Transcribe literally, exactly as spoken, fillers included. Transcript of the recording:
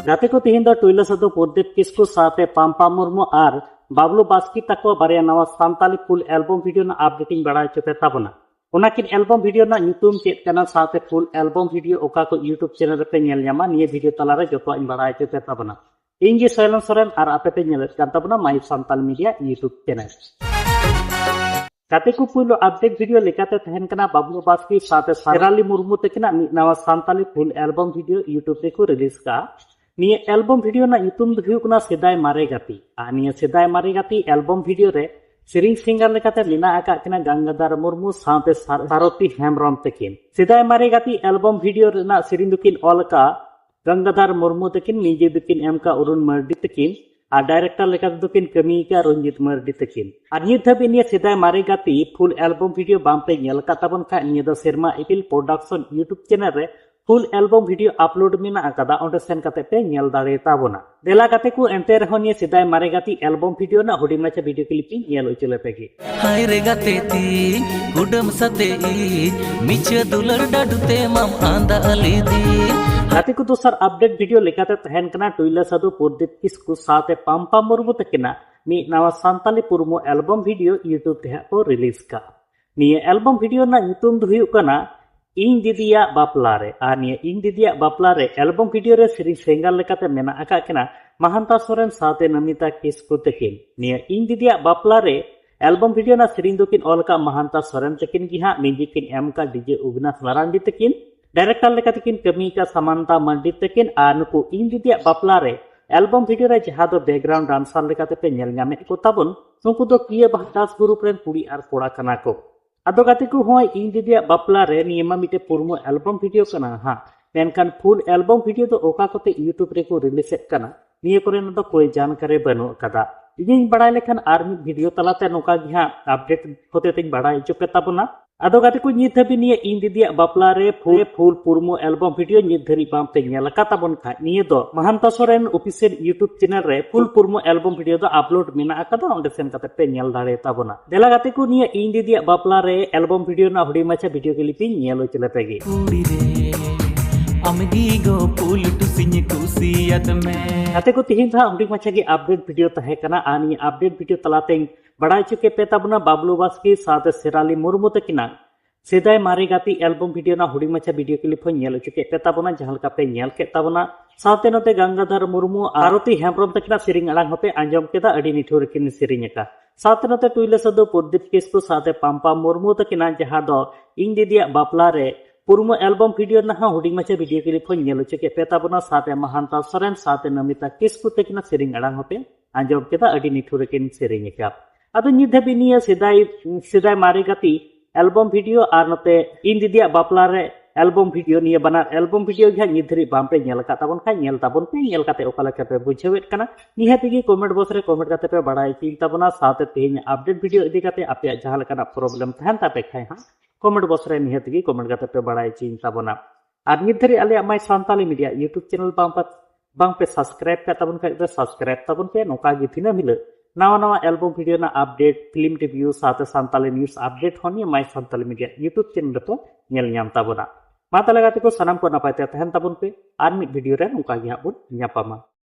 ᱜᱟᱛᱮ ᱠᱚ, ᱛᱮᱦᱮᱧ ᱫᱚ ᱴᱩᱭᱞᱟᱹ ᱥᱟᱹᱫᱷᱩ ᱯᱨᱚᱫᱤᱯ ᱠᱤᱥᱠᱩ ᱥᱟᱶᱛᱮ ᱯᱟᱢᱯᱟ ᱢᱩᱨᱢᱩ ᱟᱨ ᱵᱟᱵᱞᱩ ᱵᱟᱥᱠᱮ ᱛᱟᱠᱚ ᱵᱟᱨᱭᱟ ᱱᱟᱣᱟ ᱥᱟᱱᱛᱟᱞᱤ ᱯᱷᱩᱞ ᱮᱞᱵᱚᱢ ᱵᱷᱤᱰᱤᱭᱳ ᱨᱮᱱᱟᱜ ᱟᱯᱰᱮᱴ ᱤᱧ ᱵᱟᱲᱟᱭ ᱦᱚᱪᱚ ᱯᱮ ᱛᱟᱵᱚᱱᱟ᱾ ᱚᱱᱟᱠᱤᱱ ᱮᱞᱵᱚᱢ ᱵᱷᱤᱰᱤᱭᱳ ᱨᱮᱱᱟᱜ ᱧᱩᱛᱩᱢ ᱪᱮᱫ ᱠᱟᱱᱟ, ᱥᱟᱶᱛᱮ ᱯᱷᱩᱞ ᱮᱞᱵᱚᱢ ᱵᱷᱤᱰᱤᱭᱳ ᱚᱠᱟ ᱠᱚ YouTube ᱪᱮᱱᱮᱞ ᱨᱮᱯᱮ ᱧᱮᱞ ᱧᱟᱢᱟ, ᱱᱤᱭᱟᱹ ᱵᱷᱤᱰᱤᱭᱳ ᱛᱟᱞᱟᱨᱮ ᱡᱚᱛᱚᱣᱟᱜ ᱤᱧ ᱵᱟᱲᱟᱭ ᱦᱚᱪᱚ ᱯᱮ ᱛᱟᱵᱚᱱᱟ᱾ ᱤᱧ ᱜᱮ ᱥᱚᱭᱞᱚᱱ ᱥᱚᱨᱮᱱ ᱟᱨ ᱟᱯᱮ ᱯᱮ ᱧᱮᱞᱮᱫ ᱠᱟᱱ ᱛᱟᱵᱚᱱᱟ My Santali Media YouTube channel. ᱜᱟᱛᱮ ᱠᱚ, ᱯᱩᱭᱞᱩ ᱟᱯᱰᱮᱴ ᱵᱷᱤᱰᱤᱭᱳ ᱞᱮᱠᱟᱛᱮ ᱛᱟᱦᱮᱱ ᱠᱟᱱᱟ ᱵᱟᱵᱞᱩ ᱵᱟᱥᱠᱮ ᱥᱟᱶᱛᱮ ᱥᱮᱨᱟᱞᱤ ᱢᱩᱨᱢᱩ ᱛᱟᱹᱠᱤᱱᱟᱜ ᱢᱤᱫ ᱱᱟᱣᱟ ᱥᱟᱱᱛᱟᱞᱤ ᱯᱷᱩᱞ ᱮᱞᱵᱚᱢ ᱵᱷᱤᱰᱤᱭᱳ YouTube ᱨᱮᱠᱚ ᱨᱤᱞᱤᱡᱽ ᱠᱟᱜᱼᱟ᱾ ᱱᱤᱭᱟᱹ ᱮᱞᱵᱚᱢ ᱵᱷᱤᱰᱤᱭᱳ ᱨᱮᱱᱟᱜ ᱧᱩᱛᱩᱢ ᱫᱚ ᱦᱩᱭᱩᱜ ᱠᱟᱱᱟ ᱥᱮᱫᱟᱭ ᱢᱟᱨᱮ ᱜᱟᱛᱮ᱾ ᱟᱨ ᱱᱤᱭᱟᱹ ᱥᱮᱫᱟᱭ ᱢᱟᱨᱮ ᱜᱟᱛᱮ ᱮᱞᱵᱚᱢ ᱵᱷᱤᱰᱤᱭᱳ ᱨᱮ ᱥᱮᱨᱮᱧ ᱥᱤᱝᱜᱟᱨ ᱞᱮᱠᱟᱛᱮ ᱢᱮᱱᱟᱜ ᱟᱠᱟᱫ ᱠᱤᱱᱟ ᱜᱟᱝᱜᱟᱫᱷᱟᱨ ᱢᱩᱨᱢᱩ ᱥᱟᱶᱛᱮ ᱥᱟᱨ-, ᱥᱟᱨᱚᱛᱤ ᱦᱮᱢᱵᱨᱚᱢ ᱛᱟᱹᱠᱤᱱ᱾ ᱥᱮᱫᱟᱭ ᱢᱟᱨᱮ ᱜᱟᱛᱮ ᱮᱞᱵᱚᱢ ᱵᱷᱤᱰᱤᱭᱳ ᱨᱮᱱᱟᱜ ᱥᱮᱨᱮᱧ ᱫᱚᱠᱤᱱ ᱚᱞ ᱟᱠᱟᱫ ᱜᱟᱝᱜᱟᱫᱷᱟᱨ ᱢᱩᱨᱢᱩ ᱛᱟᱹᱠᱤᱱ, ᱢᱤᱭᱩᱡᱤᱠ ᱫᱚᱠᱤᱱ ᱮᱢ ᱟᱠᱟᱫ ᱚᱨᱩᱱ ᱢᱟᱨᱰᱤ ᱛᱟᱹᱠᱤᱱ, ᱟᱨ ᱰᱟᱭᱨᱮᱠᱴᱚᱨ ᱞᱮᱠᱟ ᱛᱮᱫᱚ ᱠᱤᱱ ᱠᱟᱹᱢᱤ ᱟᱠᱟᱫ ᱨᱚᱧᱡᱤᱛ ᱢᱟᱨᱰᱤ ᱛᱟᱹᱠᱤᱱ᱾ ᱟᱨ ᱱᱤᱛ ᱫᱷᱟᱹᱵᱤᱡ ᱱᱤᱭᱟᱹ ᱥᱮᱫᱟᱭ ᱢᱟᱨᱮ ᱜᱟᱛᱮ ᱯᱷᱩᱞ ᱮᱞᱵᱚᱢ ᱵᱷᱤᱰᱤᱭᱳ ᱵᱟᱝ ᱯᱮ ᱧᱮᱞ ᱟᱠᱟᱫ ᱛᱟᱵᱚᱱ ᱠᱷᱟᱱ, ᱱᱤᱭᱟᱹ ᱫᱚ ᱥᱮᱨᱢᱟ ᱤᱯᱤᱞ ᱯᱨᱚᱰᱟᱠᱥᱚᱱ YouTube ᱪᱮᱱᱮᱞ ᱨᱮ ᱯᱷᱩᱞ ᱮᱞᱵᱚᱢ ᱵᱷᱤᱰᱤᱭᱳ ᱟᱯᱞᱳᱰ ᱢᱮᱱᱟᱜ ᱟᱠᱟᱫᱟ, ᱚᱸᱰᱮ ᱥᱮᱱ ᱠᱟᱛᱮ ᱯᱮ ᱧᱮᱞ ᱫᱟᱲᱮ ᱛᱟᱵᱚᱱᱟ᱾ ᱫᱮᱞᱟ ᱜᱟᱛᱮ ᱠᱚ, ᱮᱱᱛᱮ ᱨᱮᱦᱚᱸ ᱱᱤᱭᱟᱹ ᱥᱮᱫᱟᱭ ᱢᱟᱨᱮ ᱜᱟᱛᱮ ᱮᱞᱵᱚᱢ ᱵᱷᱤᱰᱤᱭᱳ ᱨᱮᱱᱟᱜ ᱦᱩᱰᱤᱧ ᱢᱟᱪᱷᱟ ᱵᱷᱤᱰᱤᱭᱳ ᱠᱞᱤᱯ ᱤᱧ ᱧᱮᱞ ᱦᱚᱪᱚ ᱞᱮᱯᱮ ᱜᱮ᱾ ᱦᱟᱭ ᱨᱮ ᱜᱟᱛᱮ ᱛᱤᱧ, ᱠᱩᱰᱟᱹᱢ ᱥᱟᱛᱮ ᱤᱧ, ᱢᱤᱪᱷᱟᱹ ᱫᱩᱞᱟᱹᱲ ᱰᱟᱹᱰᱩ ᱛᱮ ᱢᱟᱢ ᱟᱸᱫᱟ ᱞᱤᱫᱤᱧ᱾ ᱜᱟᱛᱮ ᱠᱚ, ᱫᱚᱥᱟᱨ ᱟᱯᱰᱮᱴ ᱵᱷᱤᱰᱤᱭᱳ ᱞᱮᱠᱟᱛᱮ ᱛᱟᱦᱮᱱ ᱠᱟᱱᱟ ᱴᱩᱭᱞᱟᱹ ᱥᱟᱹᱫᱷᱩ ᱯᱨᱚᱫᱤᱯ ᱠᱤᱥᱠᱩ ᱥᱟᱶᱛᱮ ᱯᱟᱢᱯᱟ ᱢᱩᱨᱢᱩ ᱛᱟᱹᱠᱤᱱᱟᱜ ᱢᱤᱫ ᱱᱟᱣᱟ ᱥᱟᱱᱛᱟᱞᱤ ᱯᱩᱨᱢᱩ ᱮᱞᱵᱚᱢ ᱵᱷᱤᱰᱤᱭᱳ YouTube ᱨᱮ ᱦᱟᱸᱜ ᱠᱚ ᱨᱤᱞᱤᱡᱽ ᱠᱟᱜᱼᱟ᱾ ᱱᱤᱭᱟᱹ ᱮᱞᱵᱚᱢ ᱵᱷᱤᱰᱤᱭᱳ ᱨᱮᱱᱟᱜ ᱧᱩᱛᱩᱢ ᱫᱚ ᱦᱩᱭᱩᱜ ᱠᱟᱱᱟ ᱤᱧ ᱫᱤᱫᱤᱭᱟᱜ ᱵᱟᱯᱞᱟ ᱨᱮ᱾ ᱟᱨ ᱱᱤᱭᱟᱹ ᱤᱧ ᱫᱤᱫᱤᱭᱟᱜ ᱵᱟᱯᱞᱟ ᱨᱮ ᱮᱞᱵᱚᱢ ᱵᱷᱤᱰᱤᱭᱳ ᱨᱮ ᱥᱮᱨᱮᱧ ᱥᱤᱝᱜᱟᱨ ᱞᱮᱠᱟᱛᱮ ᱢᱮᱱᱟᱜ ᱟᱠᱟᱫ ᱠᱤᱱᱟ ᱢᱟᱦᱟᱱᱛᱟ ᱥᱚᱨᱮᱱ ᱥᱟᱶᱛᱮ ᱱᱚᱢᱤᱛᱟ ᱠᱤᱥᱠᱩ ᱛᱟᱹᱠᱤᱱ᱾ ᱱᱤᱭᱟᱹ ᱤᱧ ᱫᱤᱫᱤᱭᱟᱜ ᱵᱟᱯᱞᱟ ᱨᱮ ᱮᱞᱵᱚᱢ ᱵᱷᱤᱰᱤᱭᱳ ᱨᱮᱱᱟᱜ ᱥᱮᱨᱮᱧ ᱫᱚᱠᱤᱱ ᱚᱞ ᱟᱠᱟᱫ ᱢᱟᱦᱟᱱᱛᱟ ᱥᱚᱨᱮᱱ ᱛᱟᱹᱠᱤᱱ ᱜᱮ ᱦᱟᱸᱜ, ᱢᱤᱭᱩᱡᱤᱠ ᱠᱤᱱ ᱮᱢ ᱟᱠᱟᱫ ᱰᱤᱡᱮ ᱚᱵᱤᱱᱟᱥ ᱢᱟᱨᱟᱱᱰᱤ ᱛᱟᱹᱠᱤᱱ, ᱰᱟᱭᱨᱮᱠᱴᱚᱨ ᱞᱮᱠᱟᱛᱮ ᱠᱤᱱ ᱠᱟᱹᱢᱤ ᱟᱠᱟᱫ ᱥᱟᱢᱟᱱᱛᱟ ᱢᱟᱱᱰᱤ ᱛᱟᱹᱠᱤᱱ, ᱟᱨ ᱱᱩᱠᱩ ᱤᱧ ᱫᱤᱫᱤᱭᱟᱜ ᱵᱟᱯᱞᱟ ᱨᱮ ᱮᱞᱵᱚᱢ ᱵᱷᱤᱰᱤᱭᱳ ᱨᱮ ᱡᱟᱦᱟᱸ ᱫᱚ ᱵᱮᱠᱜᱨᱟᱣᱩᱱᱰ ᱰᱟᱱᱥᱟᱨ ᱞᱮᱠᱟᱛᱮ ᱯᱮ ᱧᱮᱞ ᱧᱟᱢᱮᱫ ᱠᱚ ᱛᱟᱵᱚᱱ, ᱱᱩᱠᱩ ᱫᱚ ᱯᱤᱭᱟᱹ ᱵᱷᱟᱴᱟᱥ ᱜᱨᱩᱯ ᱨᱮᱱ ᱠᱩᱲᱤ ᱟᱨ ᱠᱚᱲᱟ ᱠᱟᱱᱟ ᱠᱚ᱾ ᱟᱫᱚ ᱜᱟᱛᱮ ᱠᱚ, ᱦᱚᱸᱜᱼᱚᱭ ᱤᱧ ᱫᱤᱫᱤᱭᱟᱜ ᱵᱟᱯᱞᱟ ᱨᱮ ᱱᱤᱭᱟᱹ ᱢᱟ ᱢᱤᱫᱴᱮᱡ ᱯᱩᱨᱢᱩ ᱮᱞᱵᱚᱢ ᱵᱷᱤᱰᱤᱭᱳ ᱠᱟᱱᱟ ᱦᱟᱸᱜ, ᱢᱮᱱᱠᱷᱟᱱ ᱯᱷᱩᱞ ᱮᱞᱵᱚᱢ ᱵᱷᱤᱰᱤᱭᱳ ᱫᱚ ᱚᱠᱟ ᱠᱚᱛᱮ YouTube ᱨᱮᱠᱚ ᱨᱤᱞᱤᱡᱮᱫ ᱠᱟᱱᱟ, ᱱᱤᱭᱟᱹ ᱠᱚᱨᱮᱱᱟᱜ ᱫᱚ ᱠᱳᱭ ᱡᱟᱱᱠᱟᱨᱤ ᱵᱟᱹᱱᱩᱜ ᱟᱠᱟᱫᱟ᱾ ᱤᱧᱤᱧ ᱵᱟᱲᱟᱭ ᱞᱮᱠᱷᱟᱱ ᱟᱨ ᱢᱤᱫ ᱵᱷᱤᱰᱤᱭᱳ ᱛᱟᱞᱟᱛᱮ ᱱᱚᱝᱠᱟ ᱜᱮ ᱦᱟᱸᱜ ᱟᱯᱰᱮᱴ ᱦᱚᱛᱮ ᱛᱮᱧ ᱵᱟᱲᱟᱭ ᱦᱚᱪᱚ ᱯᱮ ᱛᱟᱵᱚᱱᱟ᱾ ᱟᱫᱚ ᱜᱟᱛᱮ ᱠᱚ, ᱱᱤᱛ ᱦᱟᱹᱵᱤᱡ ᱱᱤᱭᱟᱹ ᱤᱧ ᱫᱤᱫᱤᱭᱟᱜ ᱵᱟᱯᱞᱟ ᱨᱮ ᱯᱷᱩᱞ, ᱯᱷᱩᱞ ᱯᱩᱨᱢᱩ ᱮᱞᱵᱚᱢ ᱵᱷᱤᱰᱤᱭᱳ ᱱᱤᱛ ᱫᱷᱟᱹᱨᱤᱡ ᱵᱟᱝ ᱯᱮ ᱧᱮᱞ ᱟᱠᱟᱫ ᱛᱟᱵᱚᱱ ᱠᱷᱟᱡ, ᱱᱤᱭᱟᱹ ᱫᱚ ᱢᱟᱦᱟᱱᱛᱟ ᱥᱚᱨᱮᱱ ᱚᱯᱷᱤᱥᱤᱭᱟᱞ YouTube ᱪᱮᱱᱮᱞ ᱨᱮ ᱯᱷᱩᱞ ᱯᱩᱨᱢᱩ ᱮᱞᱵᱚᱢ ᱵᱷᱤᱰᱤᱭᱳ ᱫᱚ ᱟᱯᱞᱳᱰ ᱢᱮᱱᱟᱜ ᱟᱠᱟᱫᱟ, ᱚᱸᱰᱮ ᱥᱮᱱ ᱠᱟᱛᱮ ᱯᱮ ᱧᱮᱞ ᱫᱟᱲᱮ ᱛᱟᱵᱚᱱᱟ᱾ ᱫᱮᱞᱟ ᱜᱟᱛᱮ ᱠᱚ, ᱱᱤᱭᱟᱹ ᱤᱧ ᱫᱤᱫᱤᱭᱟᱜ ᱵᱟᱯᱞᱟ ᱨᱮ ᱮᱞᱵᱚᱢ ᱵᱷᱤᱰᱤᱭᱳ ᱨᱮᱱᱟᱜ ᱦᱩᱰᱤᱧ ᱢᱟᱪᱷᱟ ᱵᱷᱤᱰᱤᱭᱳ ᱠᱞᱤᱯ ᱤᱧ ᱧᱮᱞ ᱦᱚᱪᱚ ᱞᱮᱯᱮ ᱜᱮ᱾ ᱠᱩᱲᱤ ᱨᱮ ᱟᱢᱜᱮ ᱜᱳ ᱯᱩᱞᱴᱩᱥᱤᱧ ᱠᱩᱥᱤᱭᱟᱫ ᱢᱮ᱾ ᱜᱟᱛᱮ ᱠᱚ, ᱛᱮᱦᱮᱧ ᱫᱚ ᱦᱟᱸᱜ ᱦᱩᱰᱤᱧ ᱢᱟᱪᱷᱟ ᱜᱮ ᱟᱯᱰᱮᱴ ᱵᱷᱤᱰᱤᱭᱳ ᱛᱟᱦᱮᱸ ᱠᱟᱱᱟ᱾ ᱟᱨ ᱱᱤᱭᱟᱹ ᱟᱯᱰᱮᱴ ᱵᱷᱤᱰᱤᱭᱳ ᱛᱟᱞᱟᱛᱮᱧ ᱵᱟᱲᱟᱭ ᱦᱚᱪᱚ ᱠᱮᱫ ᱯᱮ ᱛᱟᱵᱚᱱᱟ ᱵᱟᱵᱞᱩ ᱵᱟᱥᱠᱮ ᱥᱟᱶᱛᱮ ᱥᱮᱨᱟᱞᱤ ᱢᱩᱨᱢᱩ ᱛᱟᱹᱠᱤᱱᱟᱜ ᱥᱮᱫᱟᱭ ᱢᱟᱨᱮ ᱜᱟᱛᱮ ᱮᱞᱵᱚᱢ ᱵᱷᱤᱰᱤᱭᱳ ᱨᱮᱱᱟᱜ ᱦᱩᱰᱤᱧ ᱢᱟᱪᱷᱟ ᱵᱷᱤᱰᱤᱭᱳ ᱠᱞᱤᱯ ᱦᱚᱸᱧ ᱧᱮᱞ ᱦᱚᱪᱚ ᱠᱮᱫ ᱯᱮ ᱛᱟᱵᱚᱱᱟ, ᱡᱟᱦᱟᱸ ᱞᱮᱠᱟ ᱯᱮ ᱧᱮᱞ ᱠᱮᱫ ᱛᱟᱵᱚᱱᱟ᱾ ᱥᱟᱶᱛᱮ ᱱᱚᱛᱮ ᱜᱟᱝᱜᱟᱫᱷᱟᱨ ᱢᱩᱨᱢᱩ ᱟᱨ ᱟᱨᱚᱛᱤ ᱦᱮᱢᱵᱨᱚᱢ ᱛᱟᱹᱠᱤᱱᱟᱜ ᱥᱮᱨᱮᱧ ᱟᱲᱟᱝ ᱦᱚᱸᱯᱮ ᱟᱸᱡᱚᱢ ᱠᱮᱫᱟ, ᱟᱹᱰᱤ ᱱᱤᱴᱷᱩᱨ ᱨᱮᱠᱤᱱ ᱥᱮᱨᱮᱧ ᱟᱠᱟᱫ᱾ ᱥᱟᱶᱛᱮ ᱱᱚᱛᱮ ᱴᱩᱭᱞᱟᱹ ᱥᱟᱹᱫᱷᱩ ᱯᱨᱚᱫᱤᱯ ᱠᱤᱥᱠᱩ ᱥᱟᱶᱛᱮ ᱯᱟᱢᱯᱟ ᱢᱩᱨᱢᱩ ᱛᱟᱹᱠᱤᱱᱟᱜ ᱡᱟᱦᱟᱸ ᱫᱚ ᱤᱧ ᱫᱤᱫᱤᱭᱟᱜ ᱵᱟᱯᱞᱟ ᱨᱮ ᱯᱩᱨᱢᱩ ᱮᱞᱵᱚᱢ ᱵᱷᱤᱰᱤᱭᱳ ᱨᱮᱱᱟᱜ ᱦᱚᱸ ᱦᱩᱰᱤᱧ ᱢᱟᱪᱷᱟ ᱵᱷᱤᱰᱤᱭᱳ ᱠᱞᱤᱯ ᱦᱚᱸᱧ ᱧᱮᱞ ᱦᱚᱪᱚ ᱠᱮᱫ ᱯᱮ ᱛᱟᱵᱚᱱᱟ᱾ ᱥᱟᱶᱛᱮ ᱢᱟᱦᱟᱱᱛᱟ ᱥᱚᱨᱮᱱ ᱥᱟᱶᱛᱮ ᱱᱚᱢᱤᱛᱟ ᱠᱤᱥᱠᱩ ᱛᱟᱹᱠᱤᱱᱟᱜ ᱥᱮᱨᱮᱧ ᱟᱲᱟᱝ ᱦᱚᱸᱯᱮ ᱟᱸᱡᱚᱢ ᱠᱮᱫᱟ, ᱟᱹᱰᱤ ᱱᱤᱴᱷᱩᱨ ᱨᱮᱠᱤᱱ ᱥᱮᱨᱮᱧ ᱟᱠᱟᱫ᱾ ᱟᱫᱚ ᱱᱤᱛ ᱫᱷᱟᱹᱵᱤᱡ ᱱᱤᱭᱟᱹ ᱥᱮᱫᱟᱭ, ᱥᱮᱫᱟᱭ ᱢᱟᱨᱮ ᱜᱟᱛᱮ ᱮᱞᱵᱚᱢ ᱵᱷᱤᱰᱤᱭᱳ ᱟᱨ ᱱᱚᱛᱮ ᱤᱧ ᱫᱤᱫᱤᱭᱟᱜ ᱵᱟᱯᱞᱟ ᱨᱮ ᱮᱞᱵᱚᱢ ᱵᱷᱤᱰᱤᱭᱳ, ᱱᱤᱭᱟᱹ ᱵᱟᱱᱟᱨ ᱮᱞᱵᱚᱢ ᱵᱷᱤᱰᱤᱭᱳ ᱜᱮ ᱦᱟᱸᱜ ᱱᱤᱛ ᱫᱷᱟᱹᱵᱤᱡ ᱵᱟᱝ ᱯᱮ ᱧᱮᱞ ᱟᱠᱟᱫ ᱛᱟᱵᱚᱱ ᱠᱷᱟᱱ, ᱧᱮᱞ ᱛᱟᱵᱚᱱ ᱯᱮ, ᱧᱮᱞ ᱠᱟᱛᱮ ᱚᱠᱟ ᱞᱮᱠᱟ ᱯᱮ ᱵᱩᱡᱷᱟᱹᱣᱮᱫ ᱠᱟᱱᱟ᱾ ᱱᱤᱦᱟᱹᱛ ᱜᱮ ᱠᱚᱢᱮᱱᱴ ᱵᱚᱠᱥ ᱨᱮ ᱠᱚᱢᱮᱱᱴ ᱠᱟᱛᱮ ᱯᱮ ᱵᱟᱲᱟᱭ ᱦᱚᱪᱚᱧ ᱛᱟᱵᱚᱱᱟ᱾ ᱥᱟᱶᱛᱮ ᱛᱮᱦᱮᱧ ᱟᱯᱰᱮᱴ ᱵᱷᱤᱰᱤᱭᱳ ᱤᱫᱤ ᱠᱟᱛᱮ ᱟᱯᱮᱭᱟᱜ ᱡᱟᱦᱟᱸ ᱞᱮᱠᱟᱱᱟᱜ ᱯᱨᱚᱵᱞᱮᱢ ᱛᱟᱦᱮᱱ ᱛᱟᱯᱮ ᱠᱷᱟᱡ ᱦᱟᱸᱜ, ᱠᱚᱢᱮᱱᱴ ᱵᱚᱠᱥ ᱨᱮ ᱱᱤᱦᱟᱹᱛ ᱜᱮ ᱠᱚᱢᱮᱱᱴ ᱠᱟᱛᱮ ᱯᱮ ᱵᱟᱲᱟᱭ ᱦᱚᱪᱚᱧ ᱛᱟᱵᱚᱱᱟ᱾ ᱟᱨ ᱱᱤᱛ ᱫᱷᱟᱹᱵᱤᱡ ᱟᱞᱮᱭᱟᱜ ᱢᱟᱭ ᱥᱟᱱᱛᱟᱞᱤ ᱢᱤᱰᱤᱭᱟ YouTube ᱪᱮᱱᱮᱞ ᱵᱟᱝ ᱯᱮ, ᱵᱟᱝ ᱯᱮ ᱥᱟᱵᱥᱠᱨᱟᱭᱤᱵ ᱠᱟᱜ ᱛᱟᱵᱚᱱ ᱠᱷᱟᱡ ᱫᱚ ᱥᱟᱵᱥᱠᱨᱟᱭᱤᱵ ᱛᱟᱵᱚᱱ ᱯᱮ᱾ ᱱᱚᱝᱠᱟ ᱜᱮ ᱫᱤᱱᱟᱹᱢ ᱦᱤᱞᱳᱜ ᱱᱟᱣᱟ ᱱᱟᱣᱟ ᱮᱞᱵᱚᱢ ᱵᱷᱤᱰᱤᱭᱳ ᱨᱮᱱᱟᱜ ᱟᱯᱰᱮᱴ, ᱯᱷᱤᱞᱢ ᱨᱤᱵᱷᱤᱭᱩ ᱥᱟᱶᱛᱮ ᱥᱟᱱᱛᱟᱞᱤ ᱱᱤᱭᱩᱡᱽ ᱟᱯᱰᱮᱴ ᱦᱚᱸ ᱱᱤᱭᱟᱹ ᱢᱟᱭ ᱥᱟᱱᱛᱟᱞᱤ ᱢᱤᱰᱤᱭᱟ YouTube ᱪᱮᱱᱮᱞ ᱨᱮᱯᱮ ᱧᱮᱞ ᱧᱟᱢ ᱛᱟᱵᱚᱱᱟ᱾ ᱢᱟ ᱛᱟᱦᱞᱮ ᱜᱟᱛᱮ ᱠᱚ, ᱥᱟᱱᱟᱢ ᱠᱚ ᱱᱟᱯᱟᱭ ᱛᱮ ᱛᱟᱦᱮᱱ ᱛᱟᱵᱚᱱ ᱯᱮ, ᱟᱨ ᱢᱤᱫ ᱵᱷᱤᱰᱤᱭᱳ ᱨᱮ ᱱᱚᱝᱠᱟ ᱜᱮ ᱦᱟᱸᱜ ᱵᱚᱱ ᱧᱟᱯᱟᱢᱟ᱾